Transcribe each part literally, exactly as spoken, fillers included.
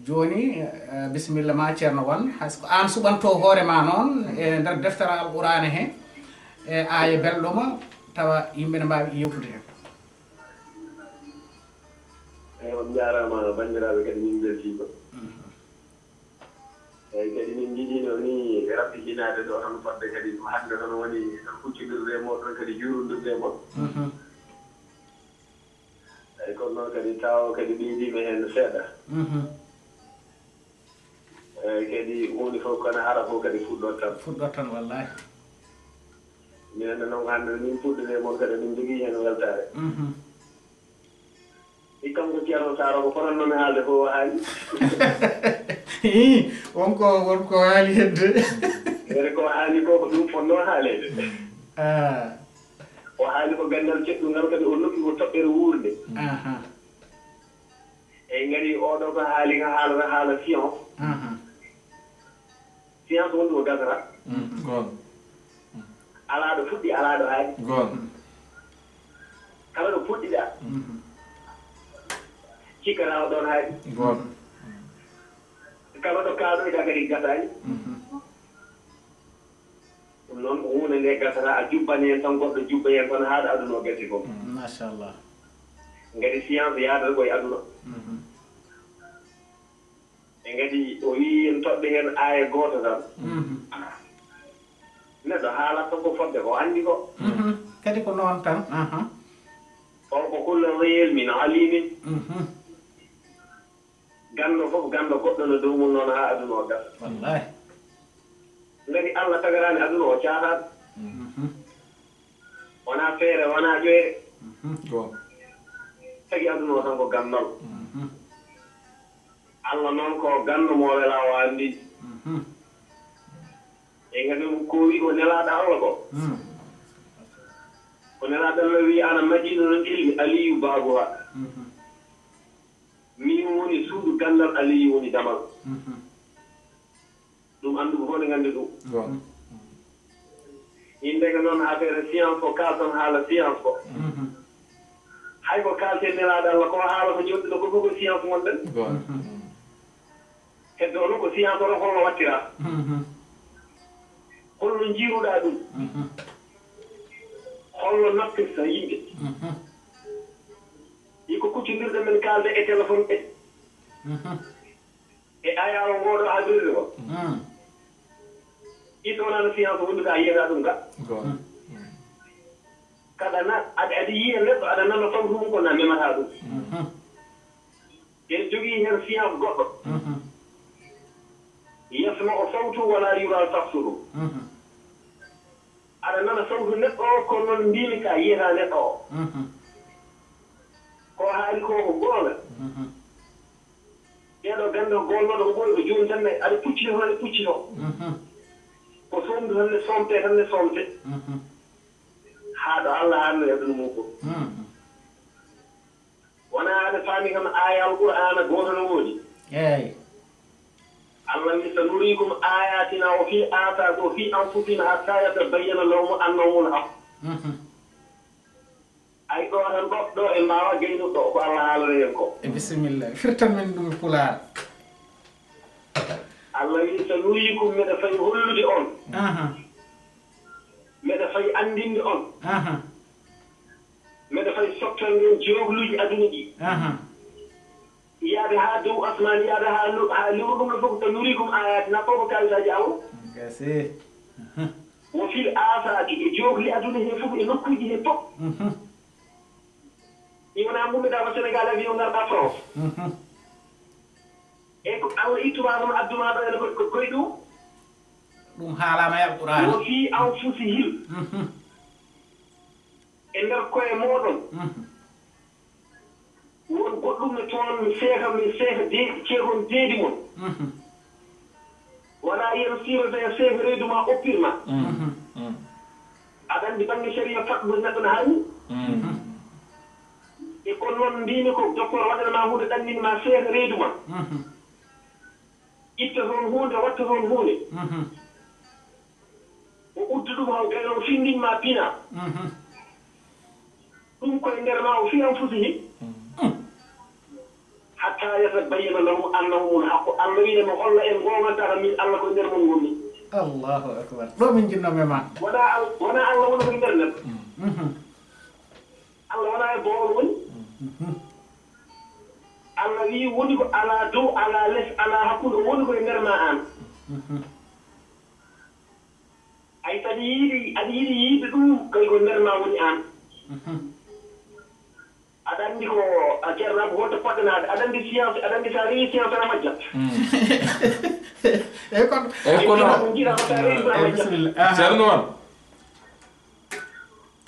Jooni, eh, bisimilla ma, Ceerno Wan. Hay so ko aan suɓantoo hoore ma noon e nder deftere Alqur'aana he, e aaya belɗo ma, tawa yimɓe ne mbaawi yewtude heen. Eey, on njaaraama, banndiraaɓe, kadi min mbeltiima. Mhm. Eey, kadi min njiɗiino ni raɓɓitinaade ɗo tan fodde kadi ko hannde tan woni tan huccondirde e mooɗon kadi juurondirde e mon. Mhm. Eey, kono noon kadi tawo kadi ɓeydiima heen seeɗa. Mhm. Eey, kadi huunde fof kono hara fof kadi fuɗɗoto tan. Fuɗɗoto tan, wallahi. Minen ne noon ko hannde min puɗɗori e mon kadi min njogii heen weltaare. Mhm. Hikka ko Ceerno Saar o ko fotannoo mi haalde fof o haali. Ii, won ko, won ko haali hedde. Ere ko haali ko, ko ɗum fotnoo haaleede. Ah. O haali ko ganndal teddungal kadi o nokki ko toɓɓere wuurde. Aha. Eey, ngari oɗo ko haali ko haalata haala science. Aha. Science wonde ko gasata. Mm, goonga. Alaa ɗo fuɗɗi, alaa ɗo haaɗi. Goonga. Kala ɗo puɗɗiɗaa, mhm, cikkata ko ɗoon haaɗi. Goonga. Kala ɗo kaaloyɗaa kadi gasaani. Mhm. Ɗum noon ko huunde nde gasata, a jubban heen tan, goɗɗo jubba heen tan, haa ɗo aduna o gasi fof. Mm. Machallah. Ngati science yaadata ko e aduna. Mhm. E ngati o wii en toɓɓe heen aaya gooto tan. Mhm. Neɗɗo haalat tan ko fodde ko anndi ko. Mhm. Kadi ko noon tan. Aha. Fawqa kulli dhi ilmin alimin. Mhm. Ganndo fof, ganndo goɗɗo no dow mum noon haa aduna o gasa. Wallahi. Ngati Allah tagaraani aduna o caaxaan. Mhm. Wonaa feere, wonaa ƴoyre. Mhm. Goonga. Tagi aduna o tan ko ganndal. Mhm. Allah noon ko ganndo mo welaa o anndi. Mhm. E ngati mum ko wi ko nelaaɗo Allah ko. Mm. Ko nelaaɗo Allah wi ana madinatul ilmi Aliyu baabuha. Mhm. Min woni suudu ganndal, Aliyu woni damal. Mhm. Ɗum annduɓe fof ne nganndi ɗum. Goonga. Yimɓe ko noon affaire science ko kaalton haala science ko. Mhm. Hay ko kaalten nelaaɗo Allah ko haala ko jooɗi ɗo ko fof ko science wonɗen. Goonga. Mhm. Heddo noon ko science o holno wattira. Mhm. Holno njiiruɗaa ɗum? Mhm. Holno nappirta yimɓe? Mhm. Yi ko kuccondirɗe men kaalde e téléphone ɓe. Mhm. E ayaawo ngooɗo habrirde ko. Mm. Iso wonano science wondude a yiyata ɗum ka. Goonga. Mm. Kaɗa na, aɗa, aɗa yiya neɗɗo, aɗa nana sawtu mum ko na memata ɗum. Mhm. Ene jogii heen science goɗɗo. Mhm. Yasma'u sawtu wala yura safsuhu. Mhm. Aɗa nana sawtu neɗɗo o, kono noon mbiimi ka yiyata neɗɗo o. Mhm. Ko haali ko ko goonga. Mhm. Ɓeeɗo gannde ko gollooɗo ko ɓooyi ko jooni tan ne, aɗa puccito tan, aɗa puccito. Mhm. Ko soomde tan ne, soomte tan ne, soomte. Mhm. Haa ɗo Allah haanno e aduna mum fof. Mhm. Wonaa aɗa faami kam aaya Alqur'aana gooto no woodi. Eey. Allah wi, "Sanuriikum aayaatinaa wa fii aafaaqi wa fii anfusikum hattaa yatabayyana lakum annahumul haqq." Mhm. Ay ɗo tan ɗo, ɗo en mbaawa gaynude ɗo ko Allah haalata heen ko. E bisimilla. Firtan men ɗum e pulaar. Allah wi, "Sanuriikum, miɗa fay hollude on." Aha. Miɗa fay anndinde on. Aha. Miɗa fay sottande on jookluuji aduna ɗi. Aha. Yaade haa dow asmaan, yaade haa lo-, haa lewru, ɗum ɗo fof, "Sanuriikum aayaatinaa", fof ko kaalitaaji Allah. Gasi. Aha. Wa fil aafaaqi, e jookli aduna he fof, e nokkuuji he fof. Mhm. Mi wonaa ngummiɗaa ko Senegal, avion ngarɗaa France. Mhm. E ko Allah ittuma ɗum, adduma ɗo, ene ko, ko koye ɗum? Ɗum haalaama e Alqur'aana. Wa fii anfusihim. Mhm. E nder koye mooɗon. Mhm. Won goɗɗum ne toon, mi seeka, mi seeka deedi, ceekon deedi mon. Mhm. Wala yen siirata e seeka reedu ma oppir ma. Mhm. Mhm. Aɗa anndi bannge sariya fatɓo neɗɗo ne harmi. Mhm. E kono noon mbimi ko docteur waɗana ma huunde ɗannini ma seeka reedu ma. Mhm. Itta toon huunde, watta toon huunde. Mhm. O udda ɗum haw gayno o findin ma pina. Mhm. Ɗum koye nder ma o fi anfusihim. Mhm. حتى يتبين لهم أنه الحق. Allah wi'e mo holla en goonga tan, min Allah ko nder mon ngonmi. Allahu akbar. Ɗo min jinnoɓe ma. Wona Al-, wona Allah woni ko nder neɗɗo. Mhm. Allah wona e boowol woni. Mhm. Allah wi woni ko ala dow, ala les, ala hakkunde, o woni ko e nder ma an. Mhm. Ay, so aɗa yiɗi, aɗa yiɗi yiide ɗum, kay ko nder ma woni an. Mhm. Aɗa anndi ko a ceerno Abou, holto poɗɗanaade? Aɗa anndi science, aɗa anndi so a rewi science ana majja. Mm. Eyi, kono, eyi, kono, ko jiɗa ko sa rewi ko ana majja. Bisimilla. Aha. Ceerno Wan.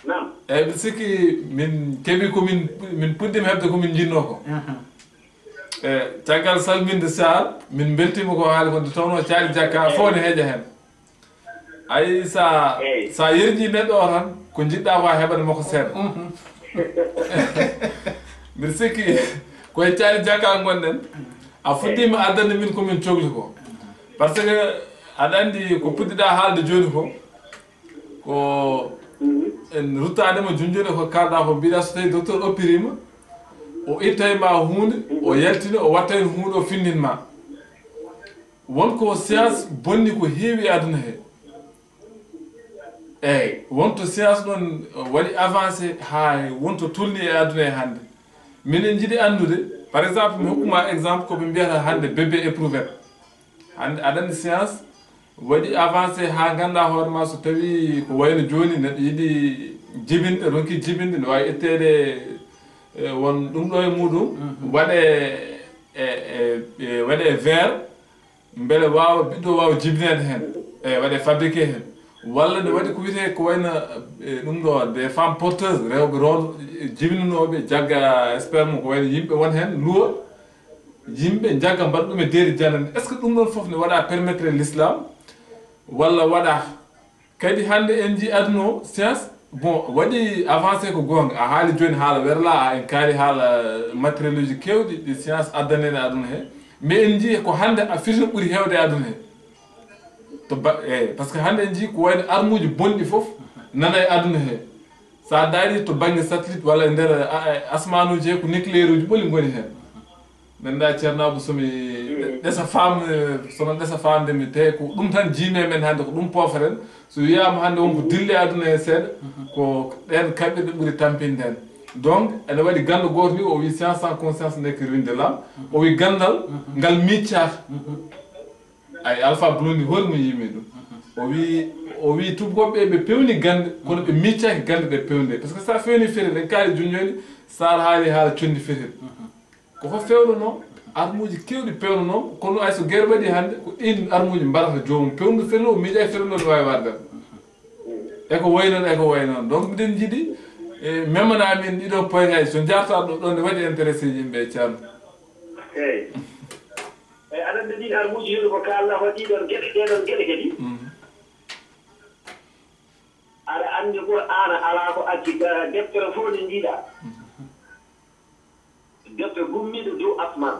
Naam. Eyi, mbiɗa sikki min keɓi ko min, min puɗɗiima heɓde ko min njinnoo ko. Aha. E, caggal salminde Saar, min mbeltiima ko haali ko nde tawnoo Caali Jakka fof ne heƴa heen. Ayi, sa, eyi, sa yerƴii neɗɗo o tan, ko njiɗɗa ko a heɓat mo ko seeɗa. Mhm. Mbiɗa sikki ko e Caali Jakka ngonɗen, a fuɗɗiima addande min ko min cohli ko. Par ce que aɗa anndi ko puɗɗiɗa haalde jooni ko, ko en ruttaade ma jooni jooni ko kaalɗa ko, mbiɗa so tawi docteur oppiriima, o ittay ma huunde, o yaltina, o watta heen huunde, o finndin ma. Won ko science bonni ko heewi e aduna he. Eyi, won to science ɗon waɗi avancé haa won to tolni e aduna he hannde. Minen njiɗi anndude, par exemple, mi hokkuma exemple ko ɓe mbiyata hannde bébé éprouvette. Hannde aɗa anndi science waɗi avancé haa ngannduɗaa hoore ma, so tawi ko wayno jooni neɗɗo yiɗi jibinde, ronki jibinde, no waawi etteede, e, won ɗum ɗo e muɗum, mhm, waɗe e, e, e, waɗe e verre, mbele waawa, ɓiɗɗo waawa jibineede heen, e, waɗe fabriqué heen. Walla ne waɗi ko wiyetee ko wayno, e, ɗum ɗo, des femmes porteuses, rewɓe roon, e, jibinanooɓe, jagga sperme, ko wayno yimɓe won heen, luwa, yimɓe njagga mbaɗa ɗum e deedi janani. Est-ce que ɗum ɗoon fof ne waɗa permettre l'islam? Walla waɗa kadi hannde en njii aduna o, science, bon, waɗi avancé ko goonga. A haali jooni haala werla, a en kaali haala matériel uji keewɗi ɗi science addani en e aduna he. Mais en njii ko hannde a firti ɓuri heewde e aduna he. To ba-, eh, parce que hannde en njii ko wayno armuuji bonɗi fof nana e aduna he. So a daari to bannge satellite walla e nder, a, a, asmaanuuji he, ko nucléaire uji ɓoli ngoni heen. Nannda Ceerno Abou, so mi ɗesa faam-, sono ɗesa faamde mi, te ko ɗum tan jiimi e men hannde, ko ɗum poofaten. So wiyaama hannde won ko dilli aduna he seeɗa, ko ɗeen kaɓirɗe ɓuri tampinde en. Donc, ene waɗi ganndo gooto ni, o wi: "Science sans conscience n'est que ruine de l'âme." O wi ganndal ngal miccaaka. Ay, Alpha Blondy hoore mum yimi ɗum. O wi, o wi tuubakooɓe ɓe, ɓe pewni gannde, kono ɓe miccaaki gannde ɗe pewni ɗe. Par ce que so a fewni fetel, en kaali jooni jooni, so a haali haala conndi fetel. Ko ko fewnanoo, armuuji keewɗi pewnanoo, kono hay so gere waɗi hannde, ko ɗiin armuuji mbarata joomum. Pewndu fetel o miijaaki fetel o no waawi warde. E ko wayi noon, e ko wayi noon. Donc, mbiɗen njiɗi, e, memana min ɗiɗo point ngaji, so njarta ɗo, ɗo ne waɗi intéressé yimɓe, Ceerno. Eyi. Eyi, aɗa anndi ɗiin armuuji jooni ko kaalɗaa ko ɗiɗon geɗe, ɗeɗon geɗe kadi. Mm. Aɗa anndi Qur'aana alaa ko acci, eh, deftere fof nde njiiɗaa. Mm. Defte gummiiɗe dow asmaan.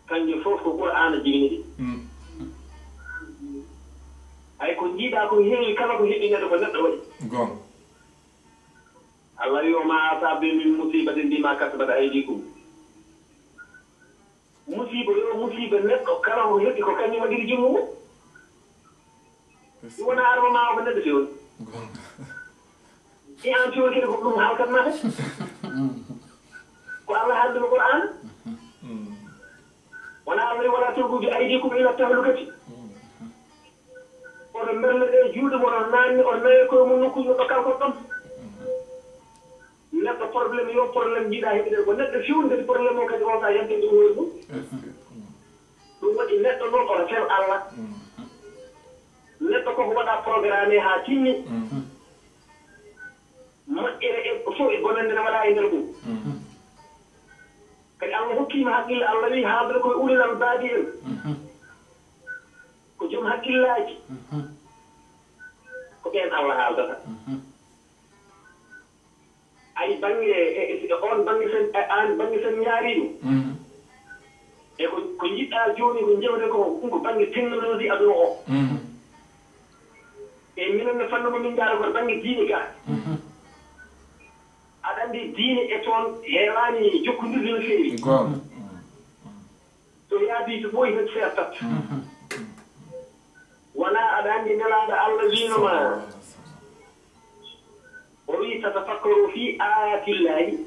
Kanje fof ko Qur'aana jibini ɗi. Mm. Hay ko njiiɗaa ko heewi, kala ko heɓi neɗɗo, ko neɗɗo waɗi. Goonga. Allah wi: "وما أصاب من مصيبة بما كسبت أيديكم." Musiiba yo musiiba neɗɗo, kala ko heɓi ko kañum waɗiri junngo mum. Ɗum wona arma ma o ko neɗɗo fewni. Goonga. Si an fewni kadi ko ɗum halkat ma kadi. Ko Allah haaldi no Qur'aana. Mm. Wona Allah wi: "ولا تلقوا بأيديكم إلى التهلكة." Mm. Onon merle ɗe juuɗe mon, on naanni, on nawi koye mon nokkuuji ɓe kalkon ɗon. Neɗɗo problème yo problème njiiɗa heɓude ko neɗɗo fewni kadi problème o kadi on sa yante ɗum hoore mum. Est-ce que? Ɗum waɗi neɗɗo noon oto fel Allah. Mm. Neɗɗo koko waɗa programme haa timmi. Mm. Moƴƴere e fof e bonannde ne waɗa e nder ɗum. Mm. Kadi Allah hokkima haqqille, Allah wi haaldata koye ulil albaabi en. Mm. Ko joom hakkillaaji. Mm. Ko ɓeen Allah haaldata. Mm. Ay, bannge, e, e, e on bannge sen, e, aan bannge sen ñaari ɗum. Mm. E ko, ko njiɗɗaa jooni ko jewte ko, ɗum ko bannge technologie aduna o. Mm. E minen ne fannu mo min njaara ko bannge diine ga. Mm. Aɗa Anndi diine e toon heewaani jokkondirde no feewi. Goonga. So yaabii to ɓooyi tan seertat. Wonaa aɗa anndi Nelaaɗo Allah wiino ma, o wii tatafakkaru fii ayaatillaahi.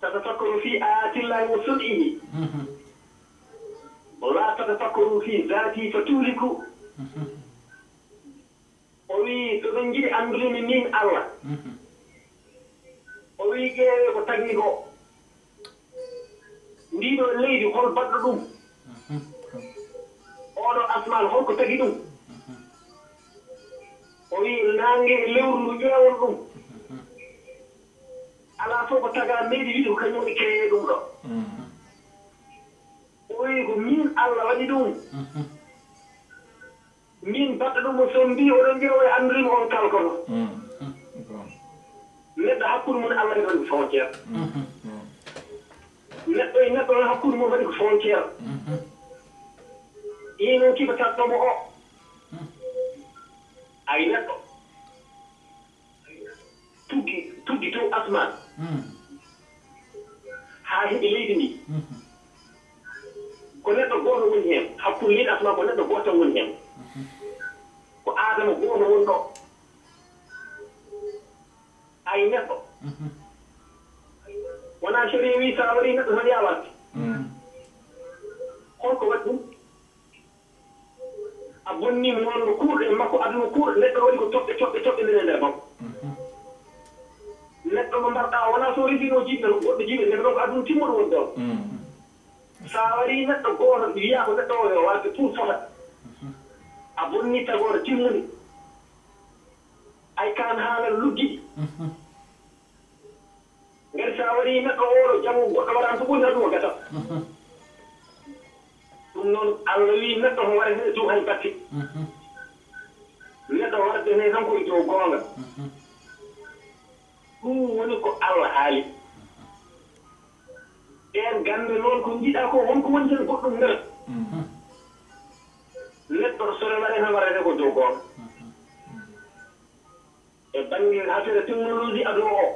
Tatafakkaru fii ayaatillaahi wa sun'ihi. Wala tatafakkaru fii zaati fa tuhliku. O wii so ɓe njiɗi anndude mi min Allah. O wii ƴeewe ko tagi ko. Ndiɗo leydi hol baɗɗo ɗum? Oɗo asmaan hol ko tagi ɗum? O wii naange e lewru ndu ƴeewon ɗum. Alaa fof ko tagaa meeɗi wiide ko kañum woni créé ɗum ɗo. O wii ko min Allah waɗi ɗum. Min baɗɗo ɗum o sombi oɗon ƴeewa e anndude mi on kalkoto. Neɗɗo hakkunde mum Allah waɗi ko frontière. Neɗɗo e neɗɗo noon hakkunde mum waɗi ko frontière. Ii noon kiɓa tattomo o. Ay neɗɗo. Tuggi, tuggi dow asmaan. Haa heɓi leydi ndi. Ko neɗɗo gooto woni heen. Hakkunde leydi asmaan ko neɗɗo gooto tan woni heen. Ko Aadama gooto woni ɗo. Ay neɗɗo. Wonaa sariya wii so a warii neɗɗo tan yaa warde. Hol ko waɗi ɗum? A bonni mo wonno kuurɗe e makko, aduna kuurɗe, neɗɗo waɗi ko toɓɓe, toɓɓe, toɓɓe nene nder makko. Neɗɗo mo mbarɗaa, wonaa so resiino jiɗde, goɗɗo jiɗde, neɗɗo ɗon ko aduna timmuɗo woni ɗon. So a warii neɗɗo gooto, wiyaa ko neɗɗo o yo warde pour fota. A bonni tagore timmude. Ay kaan haala luggiɗi. Ngati so a warii neɗɗo oɗo, janngo goɗɗo waɗan ko ɓuri aduna gasat. Ɗum noon, Allah wii neɗɗo ko warete dow hay batte. Neɗɗo warete heen tan ko e dow goonga. Ɗum woni ko Allah haali. Ɓeen gannde noon ko njiɗaa ko, won ko woni heen goɗɗum ndeer. Neɗɗo so reware tan warete ko dow goonga. E bannge affaire technologie aduna o.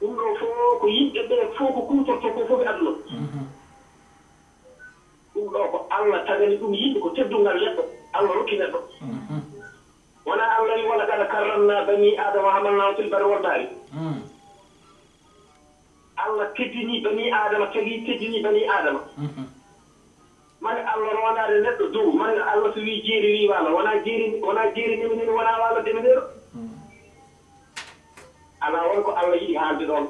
Ɗum ɗo fof ko yimɓe ɓe fof ko kuutorto ko fof e aduna. Ɗum ɗo ko Allah tagani ɗum yimɓe, ko teddungal neɗɗo Allah rokki neɗɗo. Wona Allah wi wala kada karramna bani adama hamalnahum fil barri wal bahri. Allah teddini bani adama, tagi teddini bani adama. Mani Allah rondaade neɗɗo dow, mani Allah so wii jeeri wii waalo, wona jeeri, wona jeeri nemi nemi, wona waalo demeneero. Alaa won ko Allah yiɗi haalde ɗoon.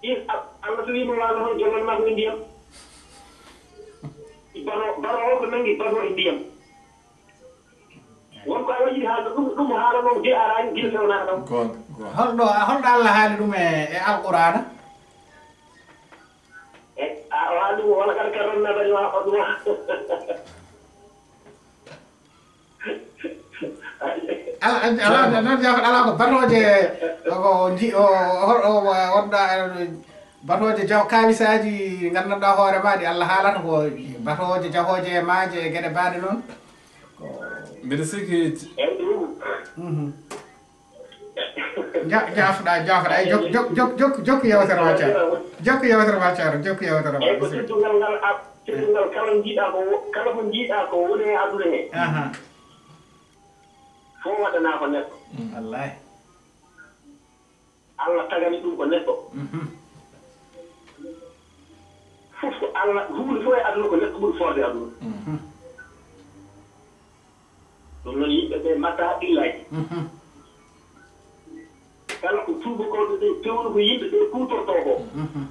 Ɗin Allah so wii mo waalo hono jollan ma ko e ndiyam. Baro, baro o ko nangi baro e ndiyam. Won ko Allah yiɗi haalde ɗum, ɗum haala noon gila araani, gila fewnaaka ɗam. Goonga, goonga. Holɗo, holɗo Allah haali ɗum e, e Alqur'aana? E, a, o haali ɗum, wala kad karramna bani wa, wa. Ala, ala, ala, ala, ala, ala ko batooje, ko ji-, o, o, o, o, wonɗa, batooje jaw-, kawisaaji nganndanɗaa hoore ma ɗi Allah haalata ko batooje jahooje e maaje e geɗe baaɗe noon. Ko mbiɗa sikki. Mhm. Ja-, jaafɗa, jaafɗa. Ay, jok-, jok-, jok-, jok-, jokku yewtere ma, Ceerno. Jokku yewtere ma, Ceerno. Jokku yewtere ma. Eyi, ko teddungal ngal, a-, teddungal kala njiiɗaa ko wo-, kala ko njiiɗaa ko woni e aduna he. Aha. Fof waɗanaa ko neɗɗo. Wallaahi. Allah tagani ɗum ko neɗɗo. Mhm. Fof ko Allah, huunde fof e aduna ko neɗɗo ɓuri foofde aduna. Mhm. Ɗum noon yimɓe ɓe mbatta haqqillaaji. Mhm. Kala ko tuubakooɓe ɓe pewno ko yimɓe ɓe kuutortoo ko. Mhm.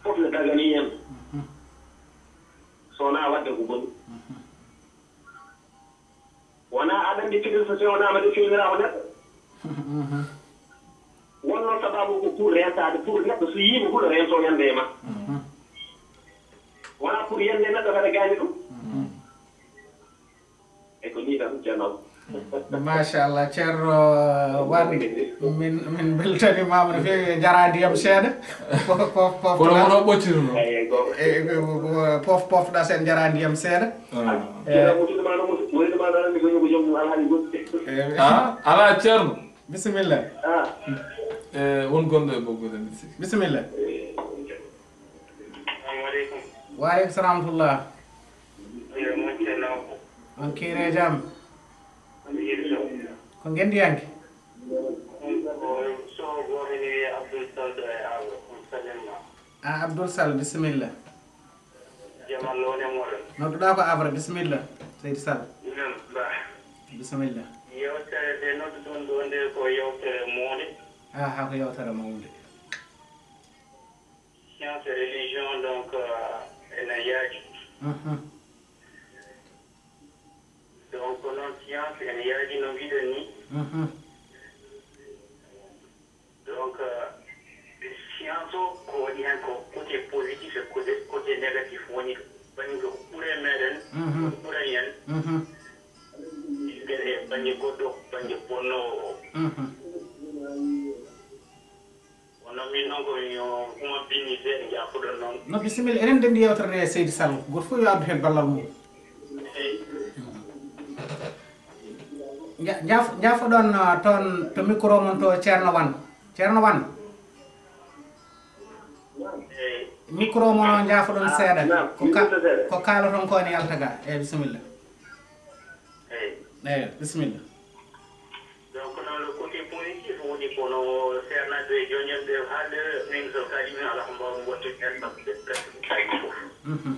Fof ne daganii en. Mhm. So wonaa waɗde ko boni. Mhm. Wonaa aɗa anndi fiɗel so fewnaama de fewniraa ko neɗɗo. Mhm. Wonnoo sababu ko pour rentaade, pour neɗɗo so yiima huɗo rentoo ñande e ma. Mhm. Wonaa pour yande neɗɗo kadi gaañi ɗum. Mhm. E ko nii tan, Ceerno. Machallah, Ceerno Wade, min, min mbeltanimaama no feewi, en njaraa ndiyam seeɗa. Pof, pof, pof, kono wonaa ɓoccirno. Eyi, eyi, goonga. E, e, e, pof, pof, ɗa sen njaraa ndiyam seeɗa. Ah. E. Ceerno, musidɗo ma no, musidɗo ma no, Ah, ala ceerno. Bisimilla. E won gonɗo e ɓoggol en. Bisimilla. Wa aleykum salam wa rahmatullah. On kiire jam. Ko ngendiyanke? A, Abdoul Sall, bisimilla. Nodduɗaa ko Havre, bisimilla, seydi Sall. Bisimilla. Yewtere nde nodduɗon ɗo nde ko yewtere mownde. Aha, ko yewtere mawnde. Science et religion, donc, euh, ene yaaji. Mhm. Donc, non, science ene yaaji no mbiɗen ni. Mhm. Donc, euh, science o ko waɗi hen ko côté positif et côté, côté négatif, woni bannge ko ɓure meɗen, mhm, ɓuran en. Mhm. Ɓen e bannge goɗɗo, bannge bonnoowo o. Mhm. Kono min noon ko mi, o, huma binni seeɗa, jaafoɗon noon. No, bisimilla. Enen ndenndi yewtere nde, seydi Sall. Gooto fof yo addu heen ballal mum. Eey. Nja-, njaaf-, njaafoɗon, uh, toon to micro mon to Ceerno Wan. Ceerno Wan. Eey. Micro mon o njaafoɗon seeɗa. Naam, ko ka-, micro seeɗa. Ko kaaloton ko ene yalta ga. Eey, bisimilla. Eey. Eey, bisimilla. Donc, noon le côté positif woni kono seernaaɓe e joñanɓe haalde, min so kaji min alaa ko mbaawmi waɗtude heen, par ce que presque kaji fof. Mhm.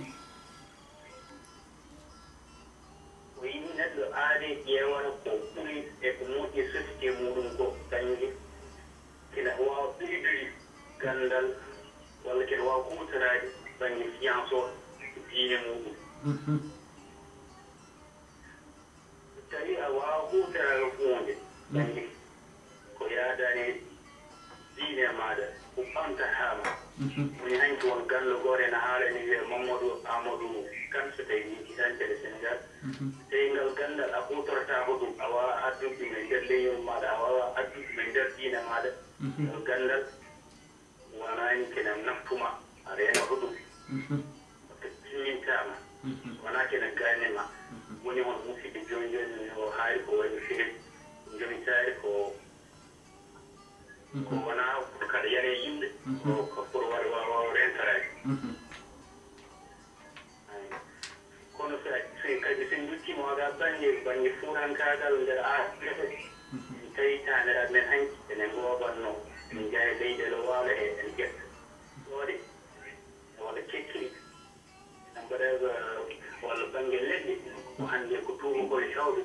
Ko yimɓe neɗɗo aade ƴeewata ko ɓuri e ko moƴƴi société muɗum ko kañum kene waawa ɓeydude ganndal walla kene waawa huutoraade bannge science o diine muɗum. Mhm. So tawii a waawaa huutoraade huunde, mm, bannge ko yaadaani e diine maaɗa, ko ɓamtataa ma. Mhm. Woni hanki won ganndo gooto ene haala ene wiyee Mamadou Amadou Kane, so tawii mi yejjitaani, Télé Sénégal. Mhm. So tawii ngal ganndal a huutortaako ɗum, a waawaa addude ɗum e nder leñol maaɗa, a waawaa addude ɗum e nder diine maaɗa. Mhm. Ngal ganndal wonaa ni kene naftuma, a reenato ɗum. Mhm. Ko timmintaa ma. Mhm. Wonaa kene gaañi ma. Mhm. Woni hono musidɗo jooni jooni o haali ko wayno Philippe, jomitaari ko, mhm, ko wonaa pour kadi yane yimɓe, mhm, ko, ko pour waɗa waawa rentaraade. Mhm. Kono so a, so kadi so en nduttiima oɗa bannge, bannge fuurankaagal nder aadee, en tawi taaniraaɓe men hanki ene ngooɓannoo, ene njeya e leyɗeele waalo e, e gerte ɗooɗe, walla kecciri, ene mbaɗa, eh, walla bannge leɗɗe, ko hannde ko tuubakooɓe heewɓe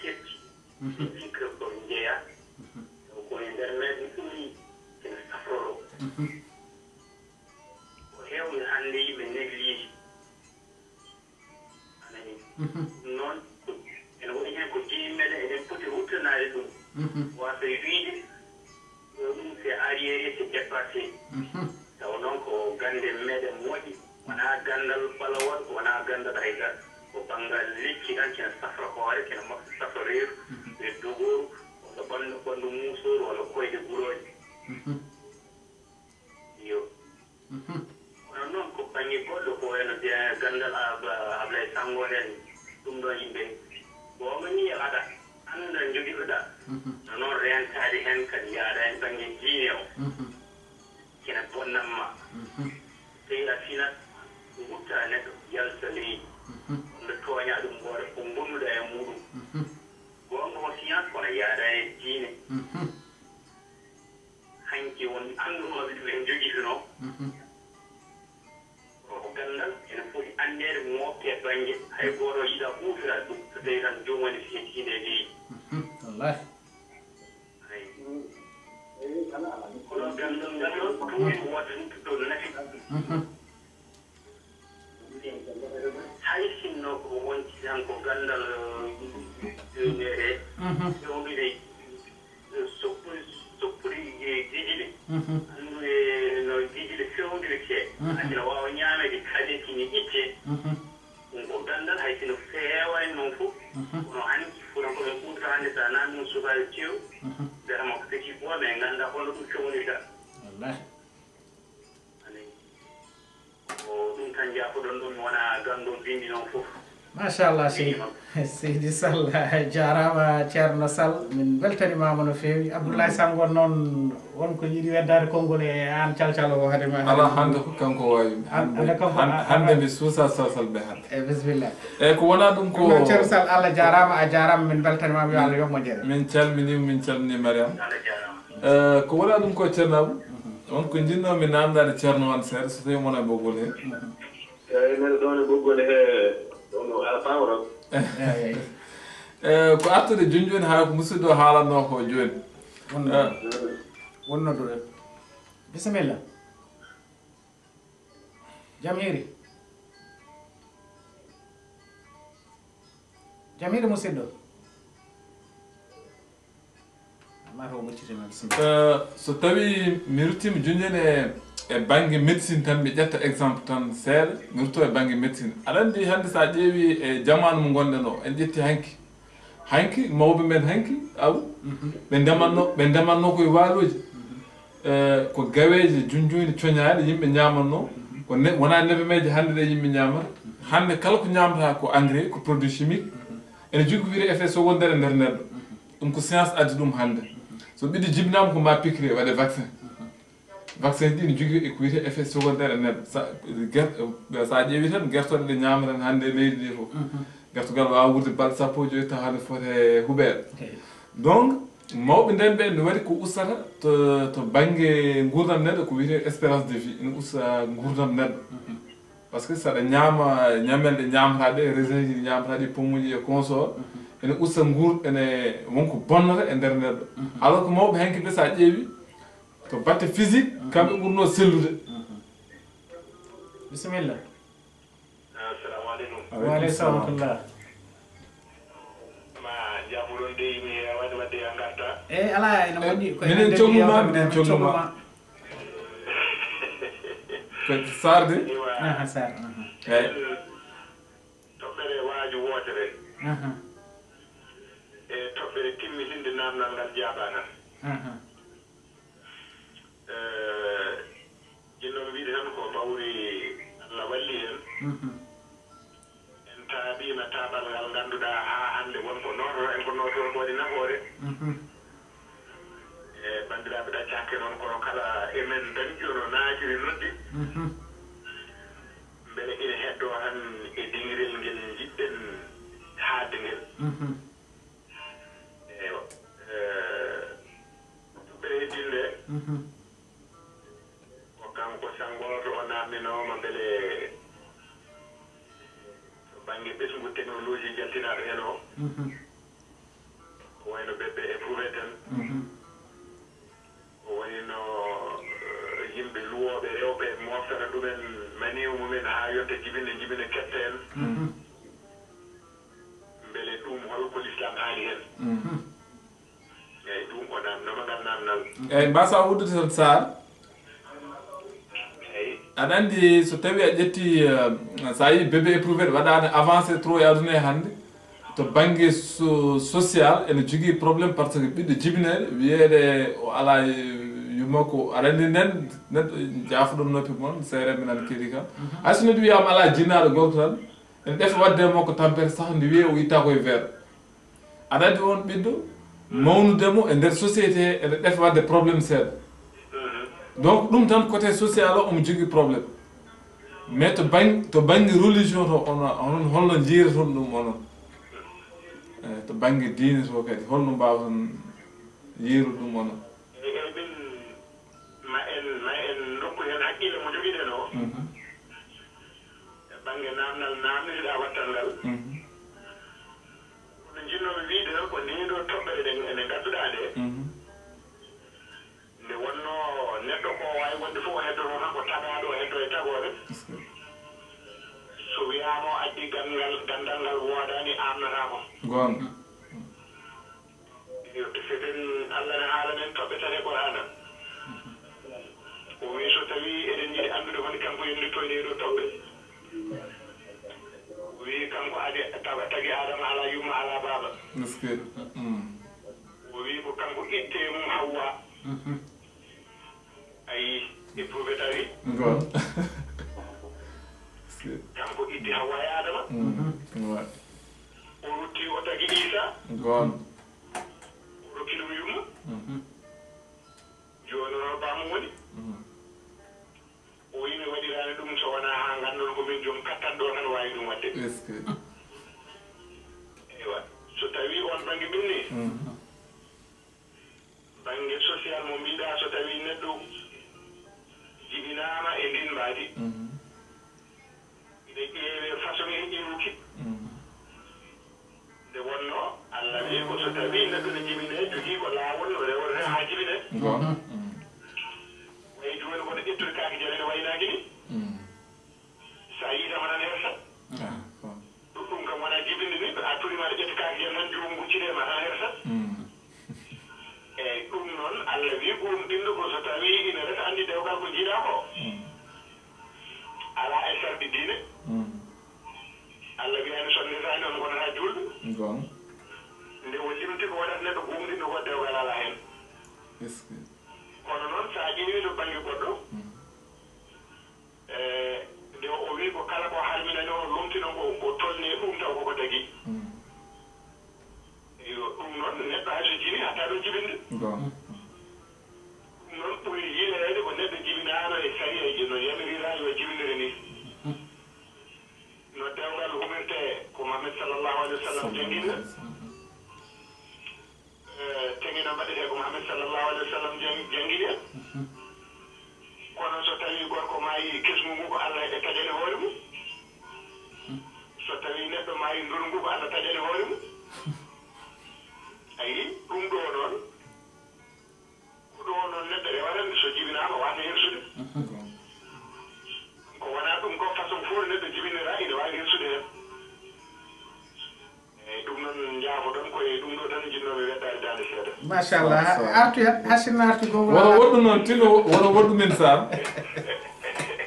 keɓti, mhm, keɓti ko njeya, taw ko e nder meeɗen ɗum ene safroroo. Mhm. Ko heewɓe hannde yimɓe néglige. A nanii? Mhm. Ɗum noon, ko, ene waɗi heen ko jeyi meɗen, eɗen poti ruttanaade ɗum. Mhm. Waasa wiyde, ko ɗum c'est arriéré, c'est dépassé. Mhm. Tawa noon ko gannde meɗen moƴƴi, wonaa ganndal balawal, wonaa ganndal hay dara. Ko banngal lekki tan, kene safra hoore, kene moƴƴa safra reedu, mhm, e dogooru, walla ɓanndu, ɓanndu muusooru, walla koyɗe gurooje. Mhm. Iyo. Mhm. Kono noon ko bannge goɗɗo ko wayno de ganndal Ab-, Ablaye Sanngo en, ɗum ɗoon yimɓe. Goonga ni aɗa annda njogiɗoɗaa. Mhm. No noon reentaade heen kadi yaada heen bannge diine o. Mhm. Kene bonnamma. Mhm. Tawi a finat, ngutta neɗɗo, yalta leydi. Mhm. Wonde tooña ɗum hoore ko ngonduɗaa e muɗum. Mhm. Goonga ko science kono yaada e diine. Mhm. Hanki won annduɗo ɓe ɗum en jogitunoo. Mhm. Ko ganndal ene foti anndeede, mooɓte e bannge. Hay gooto yiɗa huutoraade ɗum so tawii tan joomum ene fiya diine e leydi. Mhm. Wallaahi. Eey. Kono ganndal ngal noon, tuuti woote ɗum to nafi. Mhm. Hay sinno ko wonti tan ko ganndal, eh, ndeɗe, mhm, fewnude, eh, soppu-, soppude, eh, gijili. Mhm. Anndude no gijili fewndirtee. Mhm. Haa ina waawa ñaameede, kaɗe kini ittee. Mhm. Ɗum ko ganndal, hay sino feewaani noon fof. Mhm. Kono hanki fuɗan ko ɓe kuutorta hannde, so a naamnii ɗum sukaaɓe kew, mhm, mbiyata ma ko petit bois, mais nganndaa holno ɗum fewnirta. Wallaahi. Ko ɗum tan njaafoɗon ɗum, wonaa ganndo binndi noon fof. Machallah, seydi. Seydi Sall, a jaaraama. Ceerno Sall, min mbeltanimaama no feewi. Abdoulaye Sango noon, won ko yiɗi weddaade konngol e aan calcal o hade ma? Alaa, hannde ko kanko waawi mi. Hannde kanko, hannde mi suusa salsalɓe hannde. E bisimilla. E ko wonaa ɗum ko. Ceerno Sall, Allah jaaraama, a jaaraama, min mbeltanimaama, yo Allah yoɓ moƴƴere. Min calminii, min calminii Mariam. E ko wonaa ɗum ko Ceerno Abou, won ko njinnoo mi naamndaade Ceerno on seeɗa, so tawii wonaa ɓoggol hee. Eeyi, mbeɗa ɗoon e ɓoggol hee, ɗum alaa fawro. Eeyi. E ko artude jooni jooni, haa ko musidɗo haalatnoo ko jooni. Wonno. E. Wonno ɗo. Bisimilla. Jam hiiri. Jam hiiri, musidɗo. Maa taw ɓoccitima, bisimilla. Eh, so tawii mi ruttiima jooni e, e bannge médecine tan, mi ƴetta exemple tan seeɗa, mi rutto e bannge médecine. Aɗa anndi hannde so a ƴeewi e jamaanu mo ngonɗen o, en ƴetti hanki. Hanki, mawɓe men hanki, aw, mhm, ɓe ndemanno, ɓe ndemanno koye waalooji. Mhm. Eh, ko gaweeje junjuyɗe coñaaɗe yimɓe ñaamannoo. Mhm. Ko ne-, wonaa nebemeeje hannde ɗe yimɓe ñaamata. Mhm. Hannde kala ko ñaamata ko engrais, ko produit chimique. Mhm. Ene jogii ko wiyetee effet secondaire e nder neɗɗo. Mhm. Ɗum ko science addi ɗum hannde. Mhm. So ɓiɗɗo jibinaama ko ma piqûre, waɗe vaccin. Mhm. Vaccin ji ɗi ne jogii e ko wiyetee effet secondaire e neɗɗo. Sa, ger-, sa ƴeewi tan gertooɗe ɗe ñaameten hannde e leydi ndi fof. Mhm. Gertogal waawa wuurde balɗe sappo e joy tawa hannde foti e huɓeere. Ok. Donc, mawɓe nden ɓe ne waɗi ko ustata to, to bannge nguurndam neɗɗo ko wiyetee espérance de vie, ene usta nguurndam neɗɗo. Mhm. Parce que saɗa ñaama ñamel ɗe ñaamata ɗe, raisin ji ɗi ñaamata ɗi, pomme uji e consort, mhm, ene usta nguur-, ene won ko bonnata e nder neɗɗo. Mhm. Alors que mawɓe hanki ɓe sa ƴeewi, to batte physique, mhm, kamɓe ɓurnoo sellude. Mhm. Bisimilla. Assalamu aleykum. Wa aleykum salam wa rahmatullah. Ma jaabuɗon dey, mi waɗi waɗde ya ngarta. Eyi, alaa, ene moƴƴi. Ko minen hannde coggu ma, yewtere minen men coggu ma. Ko Sarr de? Eywa. Aha, Sarr, aha. Eyi. Toɓɓere waaju wootere. Aha. E toɓɓere timmitinde naamnal ngal jaabaaka. Aha. Eh, jinnoɓe mbiɗi tan ko ɓawri Allah walli en. Mhm. En taaɓiima taaɓal ngal ngannduɗaa haa hannde won ko noototo en, ko noototo ko waɗi nafoore. Mhm. E banndiraaɓe ɗaccaaki noon, kono kala e men dañƴo no naatiri noddi. Mhm. Mbele ina heddoo tan e diŋirel ngel njiɗɗen haalde ngel. Mhm. Eywa. Eh, toɓɓere heddinde. Mhm. Ko kanko Sanngooto o naamninooma mbele to bannge ɓesngu technologie jaltinaaɗo heen o. Mhm. Ko wayno bébé éprouvé tan. Mhm. Ko wayno, eh, yimɓe luwooɓe rewɓe moftata ɗumen maniw mumen haa yonta jibinde, jibinde ketta en. Mhm. Mbele ɗum holko Lislaam haali heen? Mhm. Eyi, ɗum o naamnooma ngal naamnal. Eyi, mbasa wuddude tan Sarr. Eyi. Aɗa anndi so tawi a ƴetti, eh, so a yi bébé éprouvé waɗaani avancé trop e aduna e hannde, to bannge so-, social ene jogii problème, parce que ɓiɗɗo jibineede wiyeede o alaa yumma ko aɗa anndi nden neɗɗo jaafuɗo noppi mon, seereɓe nan keɗi kam. Mhm. Hay so neɗɗo wiyaama alaa jinnaaɗo gorko tan, ene ɗefa waɗde e makko tampere sax nde wiyee o itta koye weer. Aɗa anndi on ɓiɗɗo, mawnude mo e nder société he, ene ɗefa waɗde problème seeɗa. Donc, ɗum tan côté social o, omo jogii problème. Mais to bang-, to bannge religion to, on, on, holno njiiroton ɗum onon? Eh, to bannge diine to kadi, holno mbaawton yiirude ɗum onon? Eyi, eyi, min, ma en, ma en ndokku heen hakkille mo njogiɗen o. Mhm. E bannge naamnal naamniriɗaa wattal ngal. Mhm. Kono njinnoomi wiyde tan ko ndee ɗoo toɓɓere nde, nde ngannduɗaa nde. Mhm. Nde wonnoo neɗɗo ko waawi wonde fof o heddotoo tan ko tagaaɗo, o heddoo e tagooɓe. Est-ce que? So wiyaama o addi ganngal, ganndal ngal woodaani, aamnataako. Goonga. Yo, seden Allah ne haalanen toɓɓe tati e Qur'aana. O wii, so tawii eɗen njiɗi anndude holi kanko yonnditoo e ɗee ɗoo toɓɓe. O wii, kanko adi, tawa tagi Aadama alaa yumma, alaa baaba. Est-ce que? Mm. O wii, ko kanko itti e mum Hawwa. Mhm. Ayi, éprouvé tawi. Goonga. Est-ce que? Kanko Iddi Hawwa e Adama. Mhm. Ouais. O rutti, o tagi Isa. Goonga. O rokki ɗum yumma. Mhm. Jooni o baamu woni. Mhm. O wiyi mi waɗiraani ɗum so wonaa haa nganndon ko min joom kattanɗo tan waawi ɗum waɗde. Est-ce que? Eywa. So tawii oon bannge ɓenni, mhm, bannge social mo mbiɗa, so tawii neɗɗo jibinaama e ndin mbaadi, mhm, ina ƴeewee façon e ƴeewuki. Mhm. Nde wonnoo, Allah wiyi ko so tawii neɗɗo ne jibinee, jogii ko laawol no rewrete haa jibinee. Goonga. Mhm. Wayi jooni kono ƴettude kaake jale ne waynaaki ni. Mhm. So a yii tan ko tan hersa. Ah, bon. Ɗum, ɗum kam wonaa jibinde ni, a turi ma aɗa ƴetta kaake jale tan, juum guccide ma tan hersa. Mhm. Eey, ɗum noon, Allah wii gomɗinɗo ko so tawii ina resa anndi dewgal ko njiiɗaa ko, mm, alaa e sarɗi diine. Mm. Allah wiyaani so on resaani on ngonataa juulɓe. Goonga. Nde o limti ko waɗata neɗɗo gomɗinɗo ko dewgal alaa heen. Est-ce que? Kono noon, so a ƴeewii to bannge goɗɗo, mm, e, nde o wii ko kala ko harminani o, lomtinon ko, ko tolni e ɗum taw koko dagii. Mm. Eyyo, ɗum noon, neɗɗo hay so jibi, hatta ɗo jibinde. Bon. Ɗum noon ɓuri yiileede ko neɗɗo jibinaano e sariya no yamiriraa yo jibinire ni. No dewgal humirtee ko Muhammad sallallahu alayhi wa sallam janngini en. Eh, teŋe no mbaɗetee ko Muhammad sallallahu alayhi wa sallam jang-, janngini en. Kono so tawii gorko maayi, kesngu ngu ko Allah e taƴani hoore mum. So tawii neɗɗo maayi, nduru ngu ko Allah taƴani hoore mum. Ayi, ɗum ɗo noon, ko ɗo noon neɗɗo rewata nde so jibinaama waasa hirsude. Ko wonaa ɗum ko façon fof neɗɗo jibinira, ina waawi hirsude heen. Eey, ɗum noon njaafoɗon, ko e ɗum ɗo tan njiɗnoo-mi weddaade daande seeɗa. Machallah. Sa, sa. Artu heen, hasinno artu gongol. Wona woɗɗu noon, tino wona woɗɗu min, Sar.